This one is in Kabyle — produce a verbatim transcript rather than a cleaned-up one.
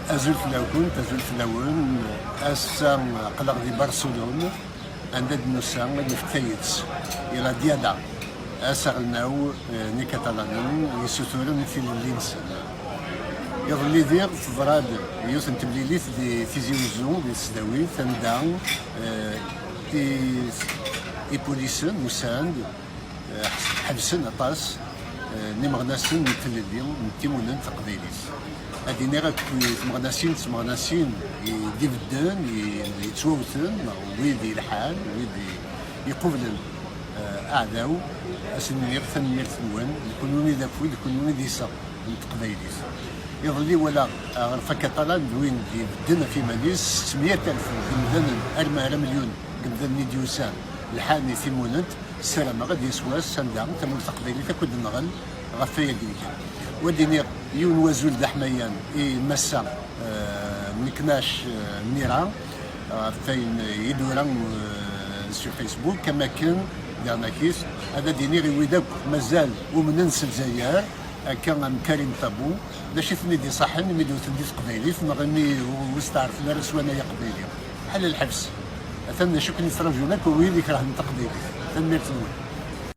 Azul fell-awent, azul fell-awen. Ass-a aql-aɣ di Barcelone, anda d-nusa ad nefk tayet i la Diada, ass aɣelnaw eh, n Ikatalanen yessuturen tilelli-nsen. Iḍelli diɣ teḍra-d yiwet n temlilit di Tizi Uzzu, di tesdawit, anda eh, i- ipulisen usan-d, eh, ḥebsen aṭas eh, n imeɣnasen n tlelli n timunent taqbaylit. Ad iniɣ akk i tmeɣnasin d tmeɣnasin i d-ibedden, i- yettwawten, wid yelḥan, wid i- iqublen eh, aɛdaw, ad sen-iniɣ tanemmirt-nwen, d kunwi i d afud, d kunwi i d iseɣ n teqbaylit. Iḍelli walaɣ aɣref akatalan d win d-ibedden ɣef iman-is, setmeyya alef n yimdanen, arma ar amelyun n yimdanen i d-yusan, lḥan i timunent. Ssarameɣ ad d-yas wass anda tamurt taqbaylit akk ad d-nɣel ɣef wayagi kan. Wa d-iniɣ yiwen wazul d aḥmayan i massa eh, Meknac eh, Mira, ɣef wayen i d-ura eh, sur Facebook, am akken daɣnakis ad d-iniɣ i wid akk mazal umnen s Lezzayer, akka am Karim Tabou, d acu i ten-id-iṣaḥen imi d-wten di teqbaylit, neɣ imi ur steɛṛfen ara s wanay aqbayli? Ḥala lḥebs. Atan d acu i ken-yettraǧun akk wid ikerhen taqbaylit. Tanemmirt-nwen.